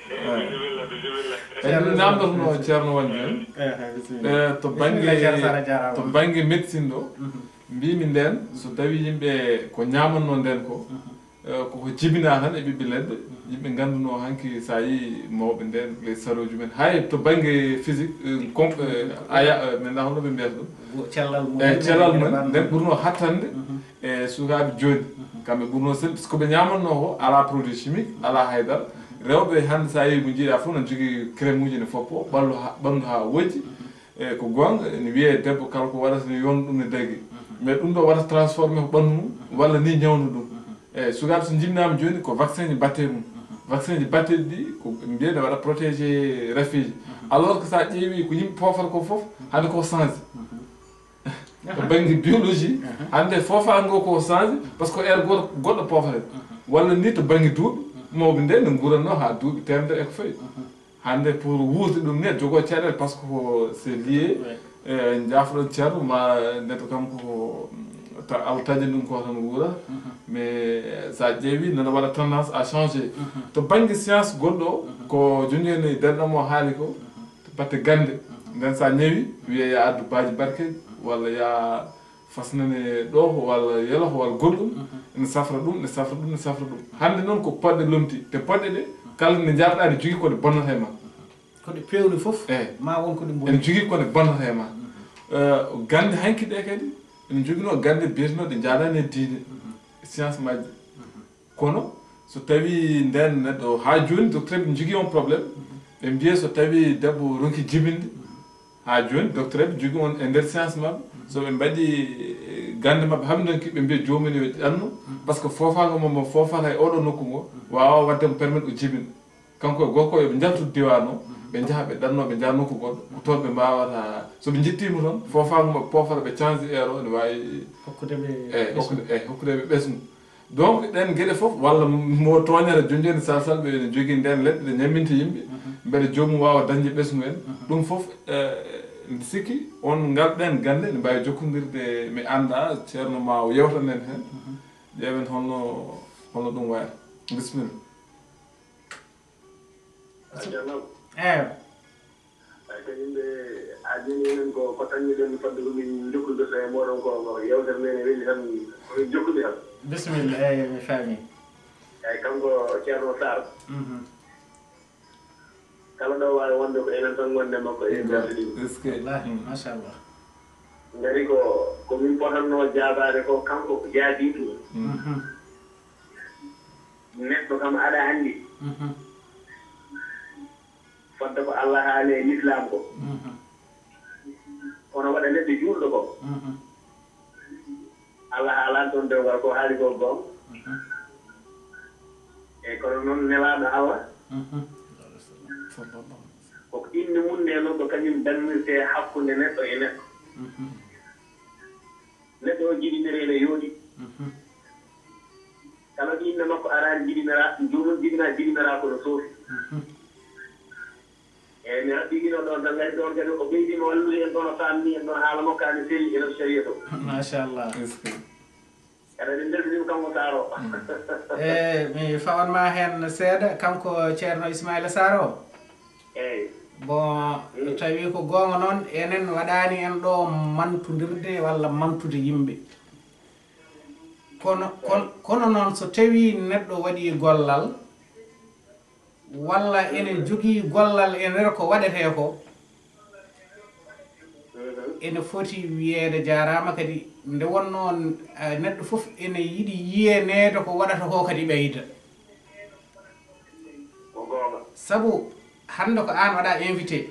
Bisimilla, bisimilla. Eey, min namdotono Ceerno Wande en. Ehe, bisimilla. Eh, to bannge, bisimilla, Ceerno Sara, jaaraama. To bannge médecine ɗo, mhm, mbimi ndeen, so tawii yimɓe ko ñaamannoo ndeen ko, mhm, eh, koko jibinaa tan e ɓiɓɓe leɗɗe, mhm, yimɓe nganndunoo hanki so a yii mawɓe ndeen, les sarooji men. Hay to bannge physique, eh, com-, eh, aya, eh, min ndaa holno ɓe mbiyata ɗum? Go-, cellal mum. Eh, cellal mum, nden ɓurnoo hattande, mhm, e sukaaɓe jooni. Mhm. Kamɓe ɓurnoo sel, parce que ɓe ñaamannoo ko alaa produit chimique, alaa haydara. Mhm. Rewɓe hannde, so a yii mo njiiɗaa fof, no njogii crème uji ne foppo, ɓallu ha, ɓanndu haa wojji. Mhm. E ko goonga, ene wiyee debbo kala ko waɗata ne yonta ɗum ne dagi. Mhm. Mais ɗum ɗo waɗata transformé ko ɓanndu mum, mhm, walla ni ñawna ɗum. Mhm. E sukaaɓe so jibinaama jooni, ko vaccin ji mbaɗtee mum. Mhm. Vaccin ji mbaɗteeɗi ɗi, ko ɓe mbiyee ne waɗa protégé rafiji. Mhm. Alors que so a ƴeewi ko yimɓe poofata ko fof, mhm, hannde ko changé. Mhm. To bannge biologie, aha, hannde foofaango ko change, parce que heure goɗɗo, goɗɗo poofata. Aha. Walla ni to bannge duuɓi, aha, mawɓe nde ne nguuratnoo haa duuɓi teemedere e ko fawi. Aha. Hannde pour wuurde ɗum ne jogoo caɗeele, parce que ko c'est lié, ouais, eh, njaafo-ɗon ceerno ma neɗɗo kam ko ta-, Allah taƴani ɗum ko tan wuura. Aha. Mais so a ƴeewi nana waɗa tendance à changer. Aha. To bannge science goɗɗo, aha, ko jooni jooni denɗam o haali ko, aha, to batte gannde. Mhm. Nden so a ñawi, wiyee yo a addu baaji barkeeji, walla yo a fasnane ɗo, walla yelo, walla goɗɗum, mhm, ene safra ɗum, ene safra ɗum, ene safra ɗum. Hannde noon ko poɗɗe lomti, te poɗɗe ɗe, kala nde njaarɗaa ne jogii ko ɗe bonnata e ma. Ko ɗe peewni fof, eey, ma won ko ɗe mbonni. Ene jogii ko ɗe bonnata e ma. Mhm. Eh, gannde hanki ɗe kadi, ene joginoo gannde biyetenooɗe njaadaani e diine, mhm, science majje. Mhm. Kono so tawii ndeen neɗɗo, haa jooni, docteur ɓe njogii on problème, ɓe mbiyee so tawii debbo ronki jibinde, haa jooni, docteur ɓe njogii on e nder science maɓɓe, so ɓe mbaɗii, eh, gannde maɓɓe, haa ɓe ndonki, ɓe mbiya joomum en yo ɗanno, parce que foofaango mo, mo foofata e oɗo nokku ngo, waawaa waɗde mo permettre o jibina. Kanko e gorko, yo ɓe njaltu diwaan o, ɓe njaha, ɓe ɗanno, ɓe njaha nokku goɗɗo, ko toon ɓe mbaawata, so ɓe njettiima toon, foofaango maɓɓe foofata, ɓe canji heure o, ene waawi hokkude ɓe, eh, ɓesngu, hokkude, eh, hokkude ɓe ɓesngu. Donc, ɗeen geɗe fof, walla mo tooñata jooni jooni, sal sal ɓe ene jogii ndeen leɗɗe ɗe ñamminta yimɓe, mhm, mbele joomum waawa dañde ɓesngu en. Mhm. Ɗum fof, eh, mbiɗa sikki on ngal ɗeen gannde ene mbaawi jokkondirde, mi anndaa, ceerno ma o yewtan en heen. Mhm. Ƴeewen holno, holno ɗum wayata. Bisimilla. Ceerno. Eeyo. Eey, ko yimɓe, a, jooni enen ko, ko taƴ-mi ɗen fodde ko min jokkondirta e mooɗon ko, ko yeewtere nde ne weli tan, ko min jokkude tan. Bisimilla, eey, mi faami. Eey, kanko Ceerno Saar. Mhm. Kala ɗo waawi wonde ko enen tan ngonde makko e berɗe ɗiɗi. Est-ce que? Wallahi, machallah. Ngari ko, ko min potanno jaabaade ko, kanko ko jaabii ɗum. Neɗɗo kam aɗa anndi. Fodde ko Allah haali e lislaam ko. Kono waɗa neɗɗo juulɗo ko. Allah haalani toon dewgal ko haali ko goonga. Eyi, kono noon nelaaɗo Allah, ko innde mum nde noon ko kañum dammirte hakkunde neɗɗo e neɗɗo. Neɗɗo o jiɗinire ene yooɗi. Kala ɗo innde makko araani jiɗinira, joomum jiɗina, jiɗinira ko no soofi. Eyi, mi raɓɓiɗino ɗon tan, ngari ɗon kadi o ɓeydima wallude en ɗon, o faamni en ɗon haala makko, ani selli e no sariya to. Machallah. Est-ce que? Eɗen beltanima kanko Saaro. E mi fawan ma heen seeɗa, kanko Ceerno Ismaila Saaro. Eyi. Bon, tawi ko goonga noon, enen waɗaani en ɗo mantudirde walla mantude yimɓe. Kono, kon-, kono noon, so tawii neɗɗo waɗii gollal, walla ene jogii gollal e nder ko waɗetee ko, ene foti wiyeede jaaraama kadi. Nde wonnoo, eh, neɗɗo fof ene yiɗi yiyeneede ko waɗata ko kadi ɓeyda. Ko goonga. Sabu hannde ko aan waɗaa invité.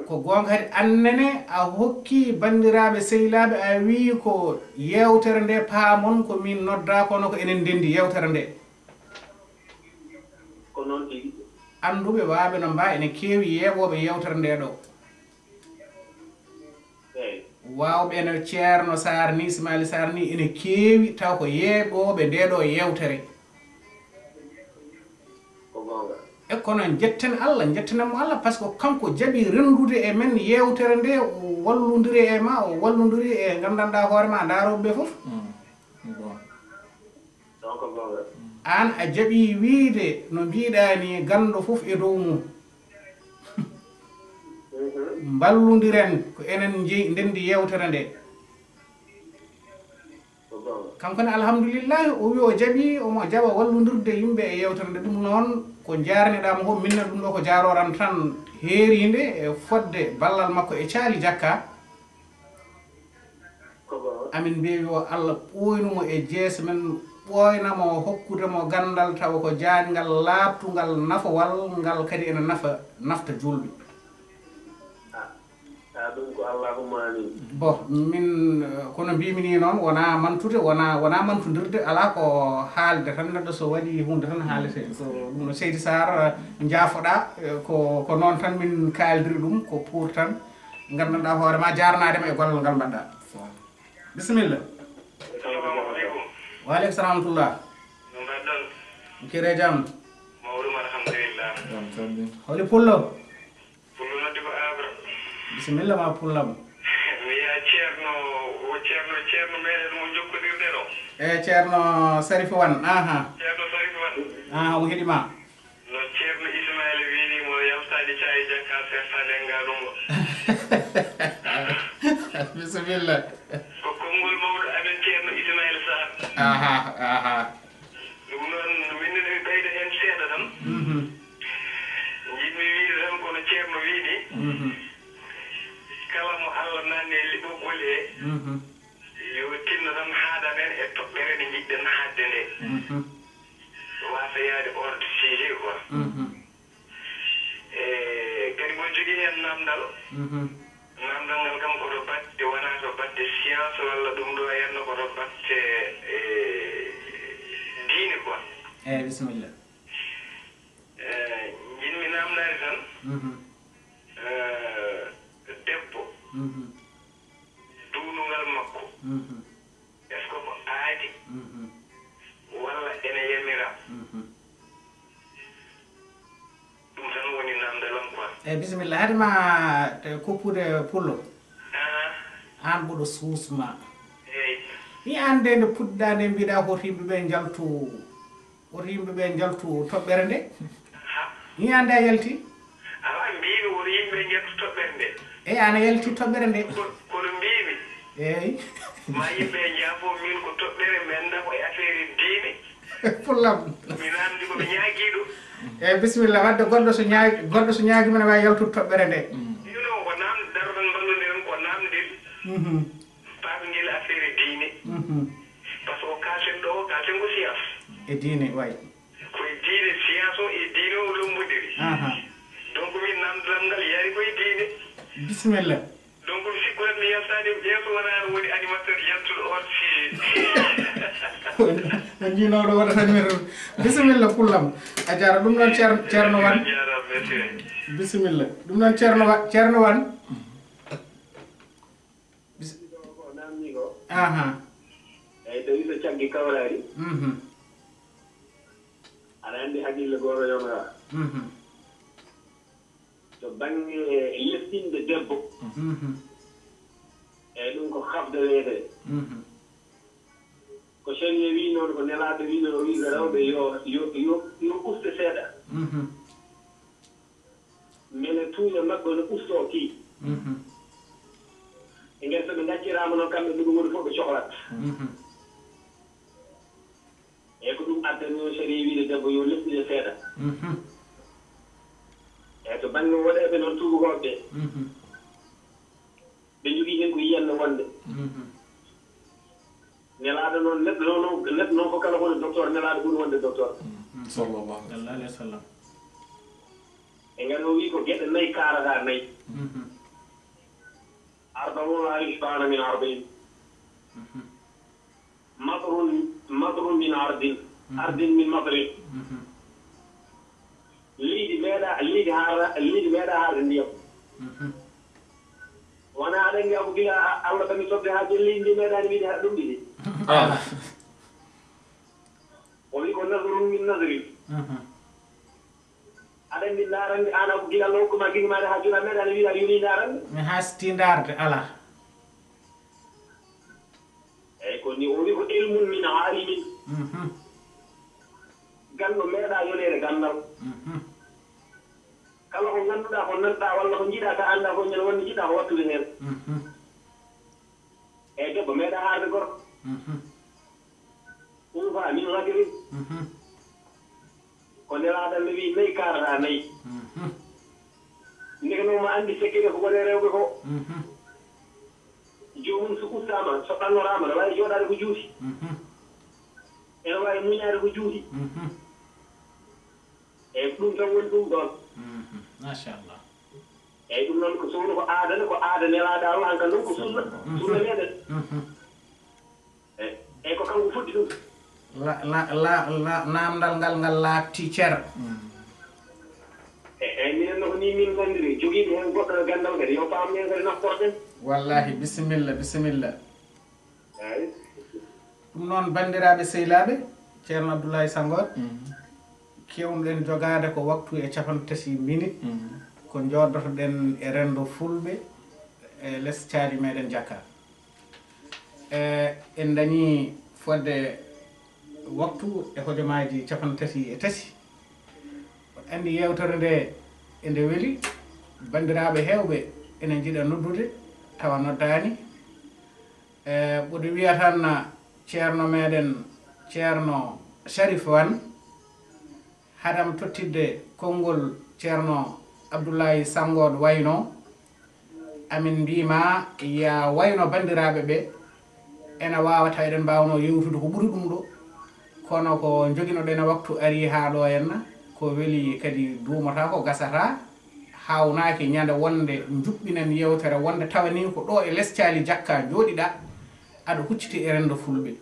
Ko goonga kadi, aan nene a hokki banndiraaɓe sehilaaɓe, a wii ko yeewtere nde paamon ko min noddaa, kono ko enen ndenndi yeewtere nde. Ko noon tigi. Annduɓe waawɓe no mbaa ene keewi yeeɓooɓe yeewtere nde ɗo. Eyi. Waawɓe no Ceerno Saar ni, Ismaali Saar ni, ene keewi taw ko yeeɓooɓe nde ɗo yeewtere. Ko goonga. E kono njetten Allah, njettenen mo Allah, par ce que kanko jaɓi renndude e men yeewtere nde, o wallondiri e ma, o wallondiri e nganndanɗaa hoore ma, ndaarooɓe ɓe fof. Mm. Bon. Ɗon ko goonga. Aan a jaɓi wiide no mbiiɗaa ni, ganndo fof e dow mum. Mballondiren ko enen njeyi, ndenndi yeewtere nde. Kanko ne, alhamdulillahi, o wi o jaɓi, omo jaɓa wallondirde yimɓe e yeewtere nde. Ɗum noon ko njaarniɗaa mo ko, minna ɗum ɗo ko jaarooran tan heeriinde e fodde ballal makko e Caali Jakka. Amin mbeewi o Allah ɓooynu mo e jeese men, ɓooyna mo, hokkude mo ganndal tawa ko jaaƴngal, laaɓtungal, nafowal, ngal kadi ene nafa, nafta juulɓe. A, ɗum ko allahumma amin. Bon, min, eh, kono mbimi ni noon, wona mantude, wona, wona mantudirde, alaa ko haalde tan, neɗɗo so waɗi huunde tan haalete. Ko ɗum no Seydi Sarr, eh, njaafoɗaa, eh, ko, ko noon tan min kaaldiri ɗum, ko pour tan nganndanɗaa hoore ma, jaarnaade ma e gollal ngal mbaɗɗaa. Bisimilla. Assalamu aleykum. Wa aleykum salam wa rahmatullah. No mbaɗɗon? Kire jam. Mawɗum, alhamdulillah. Jam tan. Holi pullo? Pullo noddi ko Abra. Bisimilla ma pullam. Mi wiya Ceerno, o Ceerno, Ceerno meɗen mo jokkondirde ɗo. E Ceerno Sarif Wan, aha. Ceerno Sarif Wan. Aha, omo heɗi ma. No Ceerno Ismaila wiini mo yaltaade caayi jakka sertaade e ngalumba. Bisimilla. Ko konngol mawɗo amen Ceerno Ismaila Sarr. Aha, aha. Ɗum noon, min ne mi ɓeyda heen seeɗa tan. Mhm. Njiɗmi wiide tan kono Ceerno wiini, mhm, kala mo Allah nanni e ɓoggol he, mhm, yo tinno tan haaɗan en e toɓɓere nde njiɗɗen haɗde nde. Mhm. Waasa yaade ordre sujet quoi. Mhm. E kadi mboɗo jogii heen naamndal. Mhm. Naamndal ngal kam ko to batte, wonaa to batte science walla ɗum ɗo henna, ko to batte, e, diine quoi. Eyi, bisimilla. E, njiɗmi naamndaade tan, mhm, e, debbo, mhm, duunungal makko. Mhm. Est-ce que ko aadi, mhm, walla ene yamira? Mhm. Ɗum tan woni naamndal am quoi. Eyi, bisimilla. Hade ma, e, koppude pullo. Ah. Aan mboɗo suusma. Eyi. Mi aan nde, nde puɗɗaa nde mbiɗa hoto yimɓe ɓe njaltu, hoto yimɓe ɓe njaltu toɓɓere nde. Ha? Mi aan nde a yalti? Awa, mbiimi woto yimɓe njaltu toɓɓere nde. Eyi, aan a yalti toɓɓere nde. Ko-, kono mbiimi. Eyi. Ma yimɓe njaafo min ko toɓɓere, mi anndaa ko e affaire diine. Pullam. Mi naamndi ko mi ñaagiiɗo. Eyi, bisimilla. Wadde goɗɗo so ñaagi, goɗɗo so ñaagima ne waawi yaltude toɓɓere nde. Ɗino ko namde daroɗen mballondiren ko namdel Mhm, paamingel affaire diine. mhm. Par ce que ko kalten ɗo o kalten ko science. E diine, wayi. Ko e diine science o e diine o lombodiri. Aha. Donc min namdal ngal yari ko e diine. Bisimilla. Donc mi sikkurat mi yaltani yeeso wona aɗa woni animateur yaltuɗo on sujet. On jiinooɗo waɗata numéro. Bisimilla kullam. A jaara ɗum noon ceer- ceerno wan. Jarama merci. Bisimilla. Ɗum noon ceerno wa ceerno wan. Bis- Ko namni ko Aha. Eyi tawi so caggi kawraari Mhm, aɗa anndi haqqille gooto yonata mhm, to bannge leftinde debbo mhm, eyi ɗum ko hafde weede mhm, ko sariya wi noon ko nelaaɗo wi noon o wi rewɓe yo yo yo yo uste seeɗa mhm, mbele tuuña maɓɓe no ustoo kii mhm, e nder so ɓe ngacciraama noon kamɓe ɗum woni fof ɓe cohlat mhm. eyi ko ɗum addani o sariya wiide debbo yo leftine seeɗa Mhm, eyi to bannge woɗeeɓe noon tuubakooɓe ɓe mhm, ɓe njogii heen ko yiyanno wonde mhm. nelaaɗo noon neɗɗo noon neɗɗo noon fof kala woni docteur nelaaɗo ɓuri wonde docteur Sallallahu alaihi Sallallahu alaihi wasallam. e ngar o wii ko geɗe nayi kaarata nayi Mhm, arbauna yushbana min arbain mhm, matrun matrun min ardin ardin min matrin mhm, leydi meeɗa leydi haara leydi meeɗa haarde ndiyam mhm. wona aɗa anndi abu gila allah ɓami tobde haa joni leydi ndi meeɗani wiide haɗa ɗum ɗiɗi Ah, o wi ko nasrun min nasrin Mhm, aɗa anndi ndarande an abu gila allah hokkuma gini maɗa haa joni a meeɗani wiide a yoni ndarande mi hasti ndarde ala. eyyi ko ni o wi ko ilmun min alimin Mhm, ganndo meeɗa yoneede ganndal mhm, kala ko ngannduɗaa ko nanɗaa walla ko njiɗaa ka anndaa ko ñande wonde njiɗaa ko wattude heen mhm, eyyi debbo meeɗa haarde gorko mhm, uufa min rajulin mhm, ko nelaaɗo Allah wi nayi kaarata nayi mhm, ndeke noon ma anndi sekkere ko woni e rewɓe ko mhm, joomum so ustaama so ɗannoraama no waawi jooɗaade ko juuti mhm, ene waawi muñaade ko juuti mhm, eyyi ko ɗum tan woni ɗum ɗoon mhm. Machallah. eyyi ɗum noon ko sowno ko aada ne ko aada nelaaɗo Allah han kan noon ko sunna sunna meɗen Mhm. eyyi eyyi ko kanko fuɗɗi ɗum La la la la namdal ngal ngal laabti cer. eyyi eyyi minen no ko ni min nganndiri jogiiɓe heen goɗɗo e ganndal kadi yo paam ɗen kadi naftorɗen Wallahi bisimilla bisimilla. eyyi Ɗum noon banndiraaɓe sehilaaɓe, Ceerno Abdoulaye Sanngoor, keewnuɗen jogaade ko waktu e capanɗe tati minit ko njooɗotoɗen e renndo fulɓe e les caali meɗen Jakka. E en ndañii fodde waktu e hojomaaji capanɗe tati e tati. Oɗo anndi yeewtere nde e nde weli, banndiraaɓe heewɓe ene njiɗa noddude tawa noddaani. E ɓuri wiya tan ceerno meɗen ceerno Sharif Wan, haɗam tottidde konngol ceerno Abdoulaye Sanngoor wayno amin mbiima ya wayno banndiraaɓe ɓe ena waawa tawa eɗen mbaawno yewtude ko ɓuri ɗum ɗo kono ko njoginoɗen e waktu arii haa ɗo henna ko weli kadi duumataa ko gasataa. Haawnaaki ñande wonde njuɓɓinen yeewtere wonde tawa nii ko ɗo e les caali Jakka njooɗiɗaa aɗa hucciti e renndo fulɓe.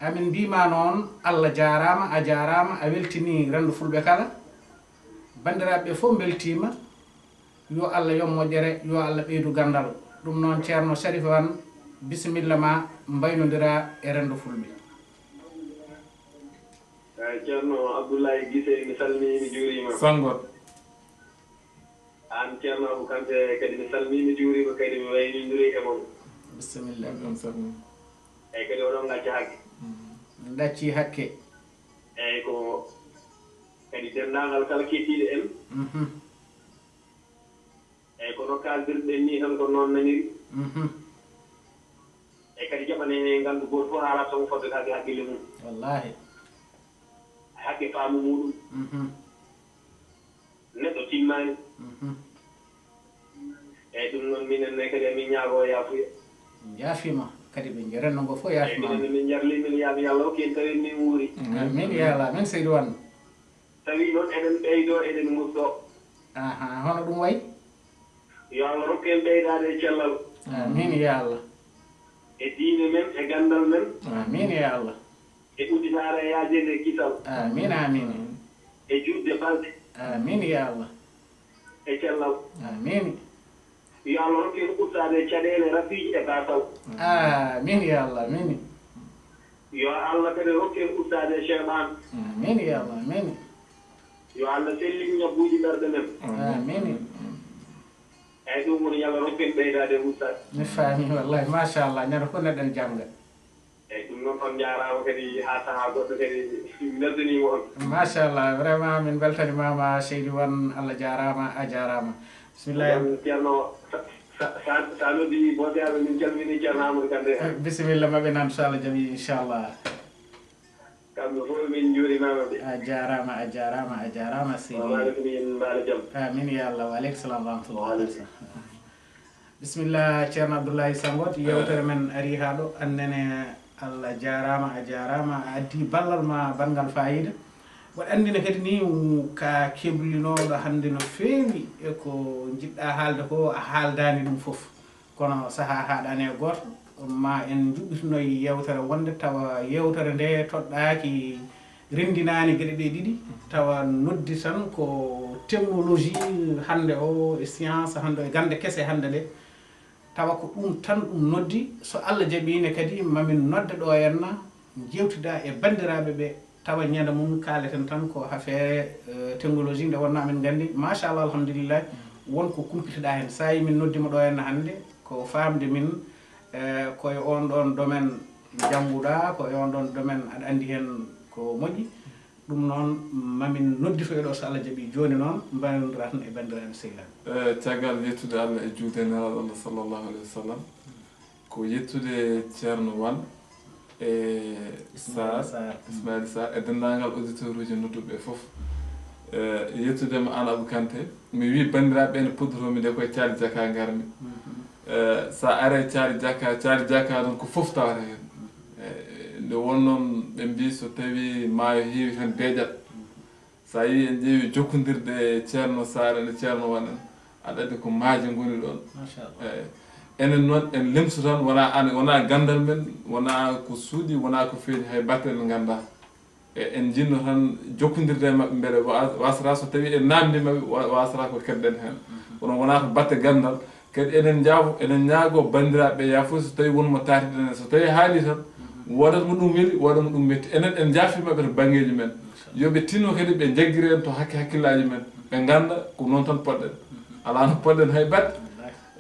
Amin mbiima noon Allah jaaraama a jaaraama a weltinii renndo fulɓe kala. Banndiraaɓe ɓe fof mbeltiima. Yo Allah yoɓ moƴƴere yo Allah ɓeydu ganndal. Ɗum noon ceerno Sharif Wan bisimilla ma mbaynondiraa e renndo fulɓe. Eyyi ceerno Abdoulaye Gise mi salmii mi juuriima. Sanngoor. Aan ceerno Abou Kanté kadi mi salmii mi juuriima kadi mi waynondiri e mon. Bisimilla. On salmii. Eyyi kadi oɗon ngacca hakke. Min ɗaccii hakke. Eyyi ko kadi denndaangal kala keɗiiɗo en. Mhm. Eyyi kono kaaldirɗen nii tan ko noon naniri. Mhm. Eyyi kadi jaɓanee heen nganndu gooto fof haalata tan ko fodde kadi haqqille mum. Wallahi. Haqqe faamu muɗum. Mhm. Neɗɗo timmaani. Mhm. Eeyi, ɗum noon, minen ne kadi, emin ñaagoo yaafuya. Yaafiima kadi, ɓe njerenno ngo fof. Eeyi, yaafiima minen ne min njarlii, min yaami Yalla hokki en, tawi min nguuri. Amin, ya Allah, amin, seydi Wan. Tawi noon eɗen ɓeydoo, eɗen muddoo. Aha, hono ɗum wayi? Yo Allah rokku en ɓeydaade e cellal. Amin, ya Allah. E diine men, e ganndal men. Amin, ya Allah. E udditaare e yaajeende e kisal. Amin, amin. E juutde balɗe. Amin, ya Allah. E cellal. Amin. Yo Allah rokku en udditaade e caɗeele, rafiiji e baasal. Amin, ya Allah, amin. Yo Allah kadi rokku en udditaade e seyɗaan. Amin, ya Allah, amin. Yo Allah sellin ñabbuuji ɓerɗe men. Amin. Eeyi, ɗum woni yo Allah rokku en ɓeydaade e udditaade. Mi faami, wallahi, machallah, ñande fof neɗɗo ne jannga. Eeyi, ɗum noon, on njaaraama kadi, haa sahaa goɗɗo kadi, min mbeltaniima on. Machallah, vraiment, min mbeltaniima ma, seydi Wan, Allah jaaraama, a jaaraama. Bismillah. Jam, Ceerno, sa, sa, sa, sa noddi Boosiyaaɓe, min calminii Ceerno Amadou Kante. Eh, bisimilla, maɓe nan, so Allah jaɓi, inchallah. Kamɓe fof, min njuurimaama ɓe. A jaaraama, a jaaraama, a jaaraama, seydi. Wa aleykum, min mbaala jam. Amin, ya Allah. Wa aleykum salam wa rahmatullah. Wa aleykum. Bisimilla, Ceerno Abdoulaye Sangot, yewtere men arii haa ɗo. Annene, Allah jaaraama, a jaaraama, a addi ballal ma banngal faayiida. Mboɗo anndina kadi ni, ka keblinooɗo hannde no feewi e ko njiɗɗa haalde ko, a haaldaani ɗum fof. Kono sahaa haaɗaani e gooto, ma en njuɓɓitinoy yewtere wonde tawa yewtere nde toɗɗaaki, renndinaani geɗe ɗe ɗiɗi, tawa noddi tan ko technologie hannde o, e science hannde o, e gannde kese hannde ɗe. Tawa ko ɗum tan ɗum noddi, so Allah jaɓiino kadi, ma min nodde ɗo henna, njeewtida e banndiraaɓe ɓe, tawa ñande mum kaaleten tan ko affaire, eh, technologie, nde wonnoo amin nganndi, machallah, alhamdulillah, won ko kumpitoɗaa heen. So a yii min noddi ma ɗo henna hannde, ko faamde min, eh, ko e oon ɗoon domaine njannguɗaa, ko e oon ɗoon domaine aɗa anndi heen ko moƴƴi. Ɗum noon, ma min nodditoy ɗo, so Allah jaɓii. Jooni noon, mbaawondiraa tan e banndiraaɓe sehilaaɓe. Eh, caggal yettude Allah e juulde e Nelaaɗo Allah, sallallahu alayhi wa sallam, ko yettude Ceerno Wan e Ismaïla Sarr, Sarr. Ismaïla Sarr, e denndaangal auditeur uji nodduɓe ɓe fof. Eh, yettude ma aan Abou Kanté, mi wii banndiraaɓe ɓe ne puɗɗotoo mi nde koye Caali Jaka ngarmi. Mhm. Eh, so a aree Caali Jaka, Caali Jaka noon ko fof tawata heen. Eh, nde won noon ɓe mbii so tawii maayo heewi tan deeƴat. So a yii en ƴeewi jokkondirde e Ceerno Sarr en e Ceerno Wan en, aɗa anndi ko maaje ngoni ɗoon. Machallah. Eh, enen noon en lemtu tan, wonaa an, wonaa ganndal men, wonaa ko suuɗi, wonaa ko feeñi, hay batte en nganndaa. E, en njiɗno tan jokkondirde e maɓɓe, mbele wa-, wasata so tawii en naamndii maɓɓe, wa-, wasata ko keɗɗen heen. Mhm. Kono wonaa ko batte ganndal. Kadi eɗen njaafo, eɗen ñaagoo banndiraaɓe ɓe yaafo, so tawii won mo taartiɗen en, so tawii haalii tan, woodat mo ɗum weli, woodat mo ɗum metti. Enen en njaafii maɓɓe to banngeeji men. Yo ɓe tinno kadi ɓe njaggire en to hakke hakkillaaji men. Ɓe ngannda ko noon tan poɗɗen. Alaa no poɗɗen hay batte.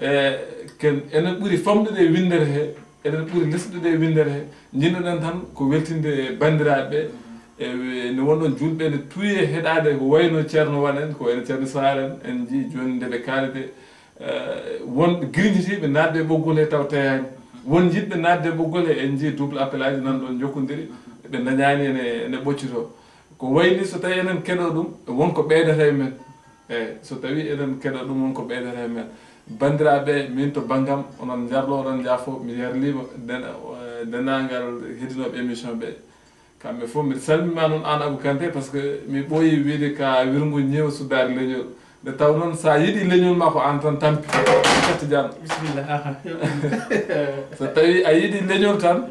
E, ken, enen ɓuri famɗude e winndere he, eɗen ɓuri lesɗude e winndere he. Njiɗno-ɗen tan ko weltinde banndiraaɓe ɓe. E, ne won ɗoon juulɓe ne tuuyee heɗaade ko wayno Ceerno Wan en, ko wayno Ceerno Sarr en, en njii jooni nde ɓe kaali de, eh, won girñitiiɓe naatde e ɓoggol he taw teyaani. Won jiɗɓe naatde e ɓoggol he, en njii double appel aji nan ɗoon njokkondiri, ɓe ndañaani ene, ene ɓoccitoo. Ko wayni so tawii eɗen keɗoo ɗum, won ko ɓeydata e men. Eeyi, so tawii eɗen keɗoo ɗum, won ko ɓeydata e men. Banndiraaɓe, min to banngam, onon njarlo, onon njaafo, mi yarliima den-, eh, denndaangal heɗinooɓe émission ɓe. Kamɓe fof, mbiɗa salmina noon aan Abou Kanté, par ce que mi ɓooyii wiyde ka wirngu ñeewa suddaade leñol. Nde taw noon, so a yiɗii leñol ma, ko aan tan tampi. Catti Diallo. Bisimilla, aha. So tawii a yiɗii leñol tan,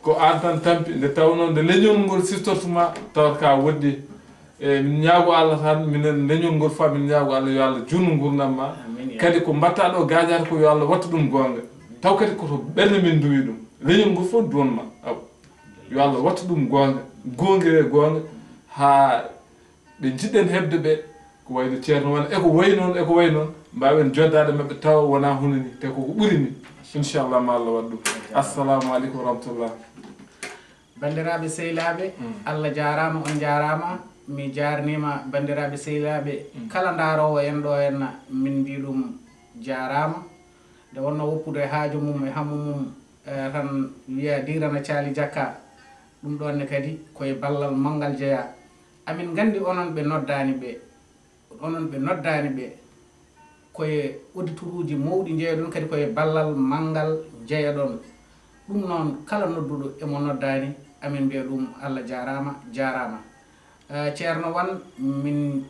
ko aan tan tampi. Nde taw noon, nde leñol ngol siftortu ma, tawata ka woɗɗi. E, min ñaago Allah tan, minen leñol ngol fof, min ñaago Allah, yo Allah juutnu nguurndam ma. Amin, ya. Kadi ko mbaɗtaa ɗo gaajaata ko, yo Allah wattu ɗum goonga. Taw kadi ko to ɓernde min nduwi ɗum. Leñol ngol fof duwon ma. Aw. Yo Allah wattu ɗum goonga, goongiree goonga, haa ɓe njiɗɗen heɓde ɓe, ko wayno Ceerno Wan, e ko wayi noon, e ko wayi noon, mbaawen joddaade maɓɓe tawa wonaa hono ni, te ko ko ɓuri ni. Inchallah, ma Allah waɗ ɗum. Assalamu aleykum wa rahmatullah. Banndiraaɓe sehilaaɓe, mm, Allah jaaraama, on njaaraama. Mi jaarniima banndiraaɓe sehilaaɓe, mm, kala ndaaroowo en ɗo henna, min mbii ɗum jaaraama. Nde wonnoo woppude haajo mum e hammu mum, eh, tan wiya diirana Caali Jakka. Ɗum ɗoon ne kadi ko e ballal manngal jeyaa. Amin nganndi onon ɓe noddaani ɓe. Onon ɓe noddaani ɓe, koye auditoruuji mawɗi njeyaɗon, kadi koye ballal manngal njeyaɗon. Ɗum noon, kala nodduɗo emo noddaani, amin mbiya ɗum Allah jaaraama, jaaraama. Eh, Ceerno Wan, min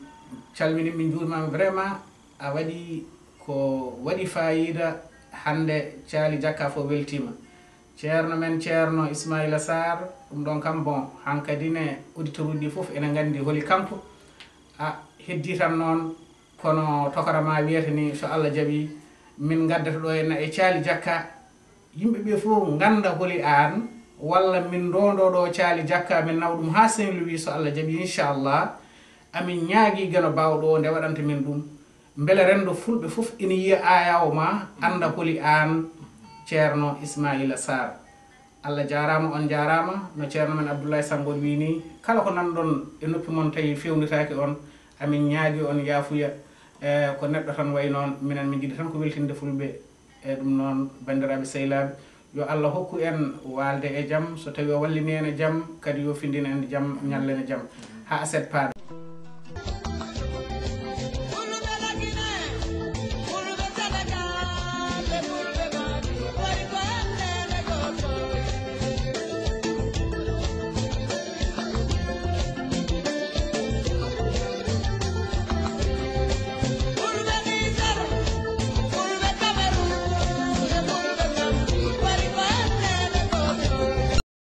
calmini, min njuurimaama vraiment, a waɗi ko waɗi faayiida hannde, Caali Jakka fof weltiima. Ceerno men Ceerno Ismaila Sarr, ɗum ɗon kam, bon, hankadi ne auditoruuji ɗi fof ene nganndi holi kanko. A heddi tan noon, kono tokara ma wiyata ni, so Allah jaɓi, min ngaddata ɗo e na-, e Caali Jakka, yimɓe ɓe fof ngannda holi aan, walla min ndoondo ɗo Caali Jakka, min nawa ɗum haa Saint Louis, so Allah jaɓi, inchallah. Amin ñaagi Geno Baawɗo o nde waɗanta min ɗum, mbele renndo fulɓe fof ina yiya ayawo ma, annda holi aan, Ceerno Ismaila Sarr. Allah jaaraama, on njaaraama. No Ceerno men Abdoulaye Sanngol wii nii, kala ko nanɗon e noppi mon tawi fewnitaaki on, amin ñaagi on yaafuya. E, ko neɗɗo tan wayi noon, minen min njiɗi tan ko weltinde fulɓe. E ɗum noon, banndiraaɓe sehilaaɓe, yo Allah hokku en waalde e jam, so tawi o wallini en e jam, kadi yo findin en jam, ñallen e jam. Haa aset paaɗo.